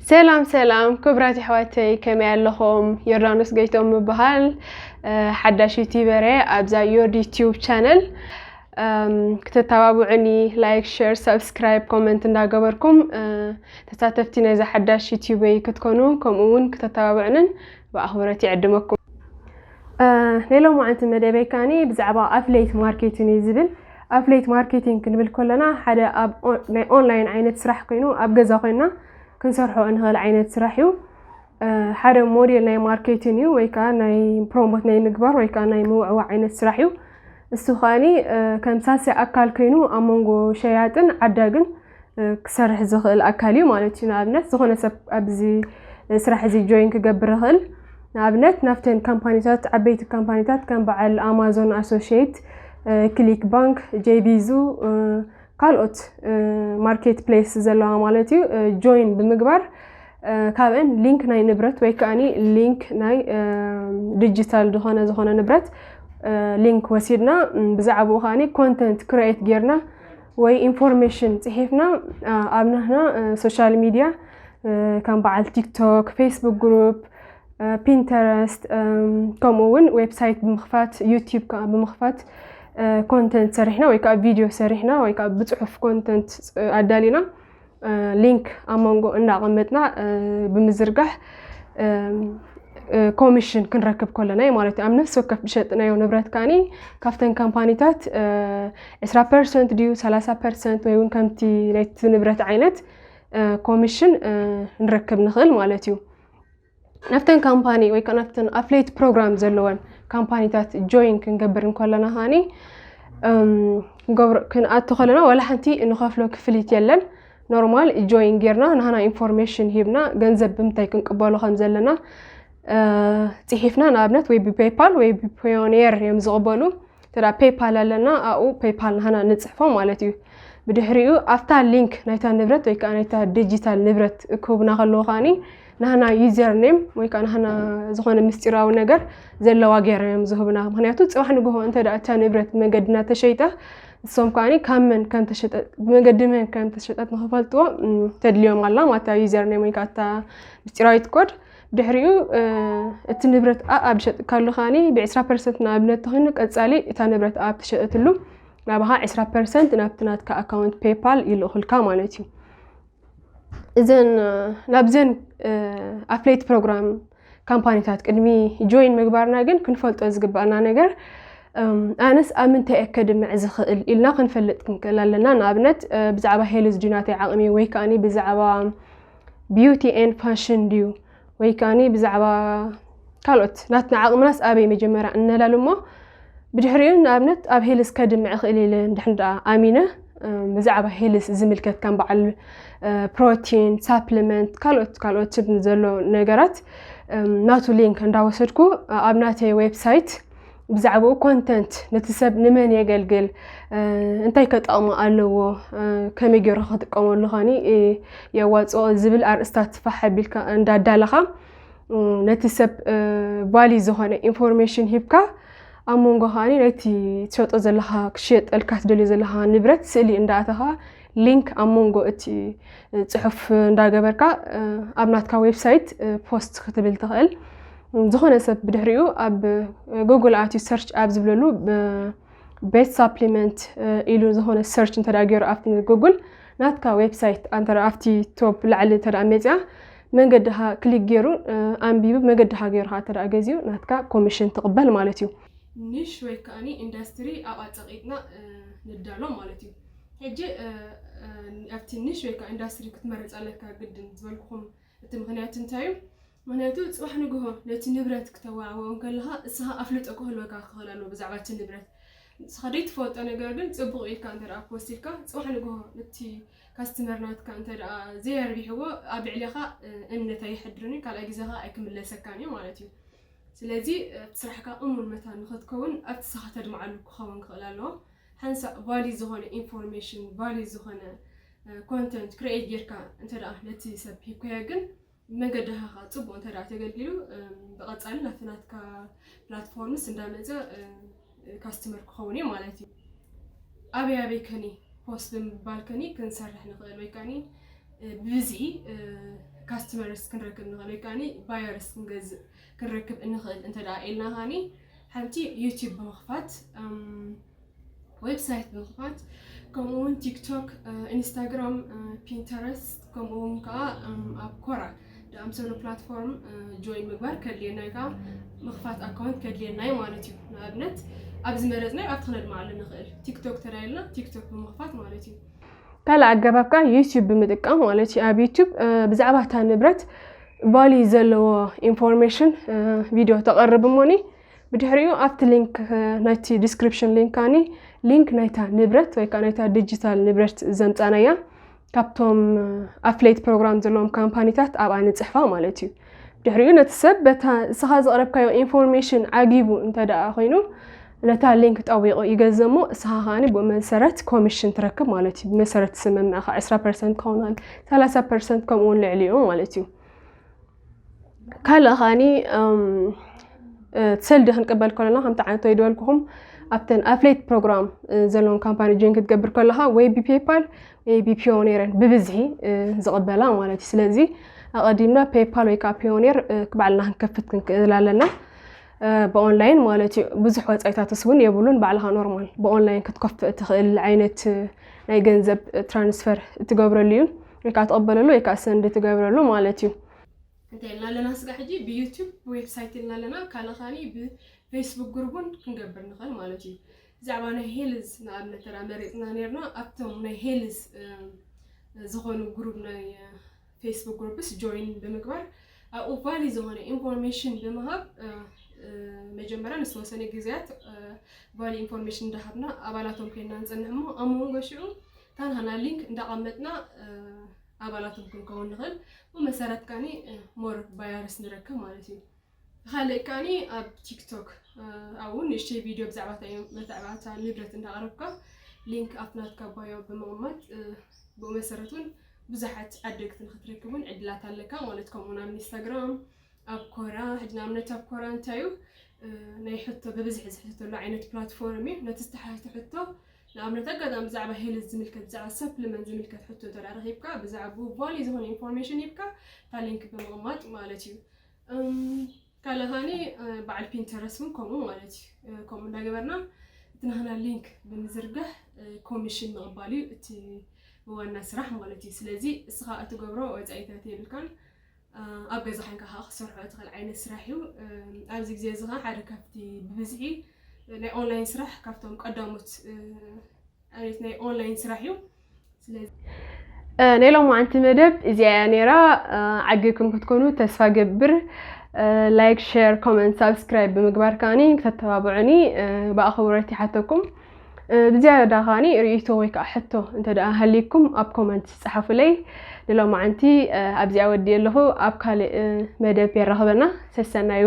ሰላም ሰላም ክቡራት ኣሕዋተይ፣ ከመይ ኣለኹም? ዮርዳኖስ ገይቶም ምበሃል፣ ሓዳሽ ዩቲበር እየ ኣብዛ ዮርዲ ቲዩብ ቻነል። ክተተባብዑኒ፣ ላይክ፣ ሸር፣ ሳብስክራይብ፣ ኮመንት እንዳገበርኩም ተሳተፍቲ ናይዛ ሓዳሽ ዩቲዩበይ ክትኮኑ፣ ከምኡ እውን ክተተባብዑንን ብኣኽብሮት ይዕድመኩም። ናይ ሎማዓንቲ መደበይ ከዓኒ ብዛዕባ ኣፍሌት ማርኬቲንግ እዩ ዝብል። ኣፍሌት ማርኬቲንግ ክንብል ከለና ሓደ ኣብ ናይ ኦንላይን ዓይነት ስራሕ ኮይኑ ኣብ ገዛ ኮይና ክንሰርሖ እንኽእል ዓይነት ስራሕ እዩ። ሓደ ሞዴል ናይ ማርኬቲንግ እዩ፣ ወይ ከዓ ናይ ፕሮሞት ናይ ምግባር ወይ ከዓ ናይ ምውዕዋዕ ዓይነት ስራሕ እዩ። እሱ ከዓኒ ከም ሳልሳይ ኣካል ኮይኑ ኣብ መንጎ ሸያጥን ዓዳግን ክሰርሕ ዝኽእል ኣካል እዩ ማለት እዩ። ንኣብነት ዝኾነ ሰብ ኣብዚ ስራሕ እዚ ጆይን ክገብር ይኽእል። ንኣብነት ናብተን ካምፓኒታት፣ ዓበይቲ ካምፓኒታት ከም በዓል ኣማዞን ኣሶሽየት፣ ክሊክ ባንክ፣ ጄቪዙ፣ ካልኦት ማርኬት ፕሌስ ዘለዋ ማለት እዩ፣ ጆይን ብምግባር ካብአን ሊንክ ናይ ንብረት ወይ ከዓኒ ሊንክ ናይ ዲጂታል ዝኾነ ዝኾነ ንብረት ሊንክ ወሲድና ብዛዕባኡ ከዓኒ ኮንተንት ክሪኤት ጌርና ወይ ኢንፎርሜሽን ፅሒፍና ኣብ ናህና ሶሻል ሚድያ ከም በዓል ቲክቶክ፣ ፌስቡክ ግሩፕ፣ ፒንተረስት፣ ከምኡ እውን ዌብሳይት ብምኽፋት፣ ዩቲዩብ ከዓ ብምኽፋት ኮንተንት ሰሪሕና ወይ ከዓ ቪድዮ ሰሪሕና ወይ ከዓ ብፅሑፍ ኮንተንት ኣዳሊና ሊንክ ኣብ መንጎ እንዳቐመጥና ብምዝርጋሕ ኮሚሽን ክንረክብ ከለና እዩ ማለት እዩ። ኣብ ነፍሲ ወከፍ ዝሸጥናዮ ንብረት ከዓኒ ካብተን ካምፓኒታት ዕስራ ፐርሰንት ድዩ ሰላሳ ፐርሰንት ወይ እውን ከምቲ ናይቲ ንብረት ዓይነት ኮሚሽን ንረክብ ንኽእል ማለት እዩ። ናብተን ካምፓኒ ወይ ከዓ ናብተን ኣፍሌት ፕሮግራም ዘለወን ካምፓኒታት ጆይን ክንገብር እንከለና ከዓኒ ክንኣቱ ከለና ዋላ ሓንቲ እንኸፍሎ ክፍሊት የለን። ኖርማል ጆይን ጌርና ናህና ኢንፎርሜሽን ሂብና ገንዘብ ብምንታይ ክንቅበሎ ከም ዘለና ፅሒፍና፣ ንኣብነት ወይ ብፔይፓል ወይ ብፖዮኒየር እዮም ዝቕበሉ። እንተ ፔይፓል ኣለና ኣብኡ ፔይፓል ናህና ንፅሕፎ ማለት እዩ። ብድሕሪኡ ኣብታ ሊንክ ናይታ ንብረት ወይ ከዓ ናይታ ዲጂታል ንብረት ክህቡና ከለዉ ከዓኒ ናህና ዩዘር ኔም ወይ ከዓ ናህና ዝኾነ ምስጢራዊ ነገር ዘለዋ ገይሮም እዮም ዝህቡና። ምክንያቱ ፅባሕ ንግሆ እንተ ደኣ እታ ንብረት ብመገድና ተሸይጣ ንሶም ከዓኒ ካብ መን ከም ተሸጠት፣ ብመገዲ መን ከም ተሸጠት ንክፈልጥዎ ተድልዮም ኣላ ማለት እያ፣ ዩዘር ኔም ወይ ከዓ እታ ምስጢራዊት ኮድ። ድሕሪኡ እቲ ንብረት ኣብ ኣብ ዝሸጥካሉ ከዓኒ ብዕስራ ፐርሰንት ንኣብነት ተኾይኑ ቀፃሊ እታ ንብረት ኣብ ትሸጠትሉ ናባኻ ዕስራ ፐርሰንት ናብቲ ናትካ ኣካውንት ፔይፓል ይልእኹልካ ማለት እዩ። እዘን ናብዘን ኣፍሌት ፕሮግራም ካምፓኒታት ቅድሚ ጆይን ምግባርና ግን ክንፈልጦ ዝግባኣና ነገር ኣነስ ኣብ ምንታይ እየ ከድምዕ ዝኽእል ኢልና ክንፈልጥ ክንክእል ኣለና። ንኣብነት ብዛዕባ ሄልዝ ድዩ ናተይ ዓቕሚ ወይ ከዓኒ ብዛዕባ ቢዩቲ ኤንድ ፋሽን ድዩ ወይ ከዓኒ ብዛዕባ ካልኦት ናትና ዓቕምናስ ኣበይ መጀመርያ እነላሉ እሞ ብድሕሪኡ ንኣብነት ኣብ ሄልዝ ከድምዕ እኽእል ኢለ እንድሕን ደኣ ኣሚነ ብዛዕባ ሄልዝ ዝምልከት ከም በዓል ፕሮቲን ሳፕሊመንት ካልኦት ካልኦትን ዘሎ ነገራት ናቱ ሊንክ እንዳወሰድኩ ኣብ ናተይ ዌብሳይት ብዛዕባኡ ኮንተንት ነቲ ሰብ ንመን የገልግል፣ እንታይ ከጠቕሞ ኣለዎ፣ ከመይ ገይሩ ክጥቀመሉ ኸኒ የዋፅኦ ዝብል ኣርእስታት ፋሕ ኣቢልካ እንዳዳለኻ ነቲ ሰብ ቫሊ ዝኾነ ኢንፎርሜሽን ሂብካ ኣብ መንጎ ከዓኒ ናይቲ ትሸጦ ዘለኻ ክሽየጠልካ ትደልዮ ዘለኻ ንብረት ስእሊ እንዳኣተኻ ሊንክ ኣብ መንጎ እቲ ፅሑፍ እንዳገበርካ ኣብ ናትካ ዌብሳይት ፖስት ክትብል ትኽእል። ዝኾነ ሰብ ብድሕሪኡ ኣብ ጉግል ኣትዩ ሰርች ኣብ ዝብለሉ ቤት ሳፕሊመንት ኢሉ ዝኾነ ሰርች እንተ ገይሩ ኣብቲ ጉግል ናትካ ዌብሳይት እንተ ኣብቲ ቶፕ ላዕሊ እንተ መፅያ መገድኻ ክሊክ ገይሩ ኣንቢቡ መገድኻ ገይሩ ከዓ እንተ ገዚኡ ናትካ ኮሚሽን ትቕበል ማለት እዩ። ኒሽ ወይ ከዓኒ ኢንዳስትሪ ኣብ ኣፀቂጥና ንዳሎ ማለት እዩ። ሕጂ ኣብቲ ኒሽ ወይ ከዓ ኢንዳስትሪ ክትመርፅ ኣለካ ግድን ዝበልኩኹም እቲ ምክንያት እንታይ እዩ? ምክንያቱ ፅባሕ ንግሆ ነቲ ንብረት ክተወዓውዖ እንከለኻ እስኻ ኣፍልጦ ክህልወካ ክኽእል ኣለዎ ብዛዕባ እቲ ንብረት። ንስኻ ዘይትፈልጦ ነገር ግን ፅቡቕ ኢልካ እንተ ደኣ ፖስት ኢልካ ፅባሕ ንግሆ ነቲ ካስትመር ናትካ እንተ ደኣ ዘየርቢሕዎ ኣብ ልዕሌኻ እምነት ኣይሕድርን እዩ፣ ካልኣይ ግዜ ኸዓ ኣይክምለሰካን እዩ ማለት እዩ። ስለዚ ኣብቲ ስራሕካ እሙን መታን ንኽትከውን ኣብቲ ንስኻ ተድምዓሉ ክኸውን ክኽእል ኣለዎ። ሓንሳእ ቫሊ ዝኾነ ኢንፎርሜሽን ቫሊ ዝኾነ ኮንተንት ክሪኤት ጌርካ እንተ ደኣ ነቲ ሰብ ሂብካዮ ግን መገድኻ ከዓ ፅቡቅ እንተ ደኣ ተገልጊሉ ብቐፃሊ ናብቲ ናትካ ፕላትፎርምስ እንዳመፀ ካስትመር ክኸውን እዩ ማለት እዩ። ኣበይ ኣበይ ከኒ ፖስት ብምባል ከኒ ክንሰርሕ ንኽእል ወይ ከኒ ብብዝሒ customers ክንረክብ ንኽእል ወይ ከዓኒ buyers ክንገዝእ ክንረክብ እንኽእል እንተ ደኣ ኢልና ከዓኒ ሓንቲ YouTube ብምኽፋት website ብምኽፋት ከምኡ እውን TikTok፣ Instagram፣ Pinterest ከምኡ እውን ከዓ ኣብ ኮራ ዝኣምሰሉ platform join ምግባር ከድልየና እዩ። ከዓ ምኽፋት account ከድልየና እዩ ማለት እዩ። ንኣብነት ኣብዚ መረፅናዮ ኣብቲ ክነድምዓሉ ንኽእል። TikTok ተዳይልና TikTok ብምኽፋት ማለት እዩ። ካልእ ኣገባብ ከዓ YouTube ብምጥቃም ማለት እዩ። ኣብ YouTube ብዛዕባ እታ ንብረት value ዘለዎ information video ተቐርብ እሞኒ ብድሕሪኡ ኣብቲ link ናይቲ description link ካኒ link ናይታ ንብረት ወይ ከዓ ናይታ digital ንብረት ዘምፃናያ ካብቶም affiliate program ዘለዎም ካምፓኒታት ኣብኣ ንፅሕፋ ማለት እዩ። ድሕሪኡ ነቲ ሰብ በታ እስኻ ዘቕረብካዮ information ዓጊቡ እንተ ደኣ ኮይኑ ነታ link ጠዊቑ ይገዝእ እሞ እስኻ ከዓኒ ብኡ መሰረት commission ትረክብ ማለት እዩ። ብመሰረት ስምምዕኻ ዕስራ percent ክኸውን ይኽእል፣ ሰላሳ percent ከምኡ እውን ልዕሊኡ ማለት እዩ። ካልእ ከዓኒ ሰልዲ ክንቅበል ከለና ከምቲ ዓይነት ወይ ዝበልኩኹም ኣብተን affiliate program ዘለዎም ካምፓኒ join ክትገብር ከለኻ ወይ ብPayPal ወይ ብPayoneer እየን ብብዝሒ ዝቕበላ ማለት እዩ። ስለዚ ኣቐዲምና PayPal ወይ ከዓ Payoneer ባዕልና ክንከፍት ክንክእል ኣለና። ብኦንላይን ማለት እዩ። ብዙሕ ወፃኢታትስ እውን የብሉን። ባዕልኻ ኖርማል ብኦንላይን ክትከፍት እትኽእል ዓይነት ናይ ገንዘብ transfer ትገብረሉ እዩ ወይ ከዓ ትቕበለሉ ወይ ከዓ send ትገብረሉ ማለት እዩ። እንታይ ኢልና ኣለና ስጋ ሕጂ ብYouTube ብwebsite ኢልና ኣለና። ካልእ ከዓኒ ብFacebook group እውን ክንገብር ንኽእል ማለት እዩ። ብዛዕባ ናይ health ንኣብነት ተራ መሪፅና ነርና ኣብቶም ናይ health ዝኾኑ group ናይ Facebook groups join ብምግባር ኣብኡ value ዝኾነ information ብምሃብ መጀመርያ ንዝተወሰነ ግዜያት value information እንዳሃብና ኣባላቶም ኮይና ንፀንሕ እሞ ኣብ መንጎ ሽዑ ታንሃና link እንዳቐመጥና ኣባላቶም ክንከውን ንኽእል። ብመሰረት ካኒ more buyers ንረክብ ማለት እዩ። ካልእ ካኒ ኣብ TikTok ኣብኡ ንእሽተይ video ብዛዕባ መተዕባታ ንብረት እንዳቐረብካ link ኣብቲ ናትካ bio ብምቕማጥ ብኡ መሰረት እውን ብዙሓት ዓደግቲ ንክትረክብ እውን ዕድላት ኣለካ ማለት። ከምኡ ኣብ Instagram ኣብ ኮራ ሕጂ ንኣብነት ኣብ ኮራ እንታይ እዩ ናይ ሕቶ ብብዝሒ ዝሕተሉ ዓይነት platform እዩ። ነቲ ዝተሓተ ሕቶ ንኣብነት ኣጋጣሚ ብዛዕባ health ዝምልከት ብዛዕባ supplement ዝምልከት ሕቶ እንተ ረኺብካ ብዛዕባ value ዝኾነ information ሂብካ እታ link ብምቕማጥ ማለት እዩ። ካልእ ኸዓኒ በዓል Pinterest እውን ከምኡ ማለት እዩ። ከምኡ እንዳገበርና እቲ ናህና link ብምዝርጋሕ commission ምቕባል እዩ እቲ ዋና ስራሕ ማለት እዩ። ስለዚ እስኻ እትገብሮ ወፃኢታት የብልካን። ኣብ ገዛ ኮይንካ ከዓ ክሰርሖ እትኽእል ዓይነት ስራሕ እዩ። ኣብዚ ግዜ እዚ ከዓ ሓደ ካብቲ ብብዝሒ ናይ online ስራሕ ካብቶም ቀዳሞት ዓይነት ናይ online ስራሕ እዩ። ስለዚ ናይ ሎማዓንቲ መደብ እዚኣ እያ ነይራ። ዓጊብኩም ክትኮኑ ተስፋ ገብር። Like፣ share፣ comment፣ subscribe ብምግባር ከዓኒ ክተተባብዑኒ ብኣኽብሮት ይሓተኩም። ብዝያዳ ከዓኒ ርእይቶ ወይ ከዓ ሕቶ እንተ ደኣ ሃልይኩም ኣብ comment ጸሓፉለይ። ንሎማዓንቲ ኣብዚኣ ወዲእ ኣለኹ። ኣብ ካልእ መደብ የራኽበና። ሰሰናዩ።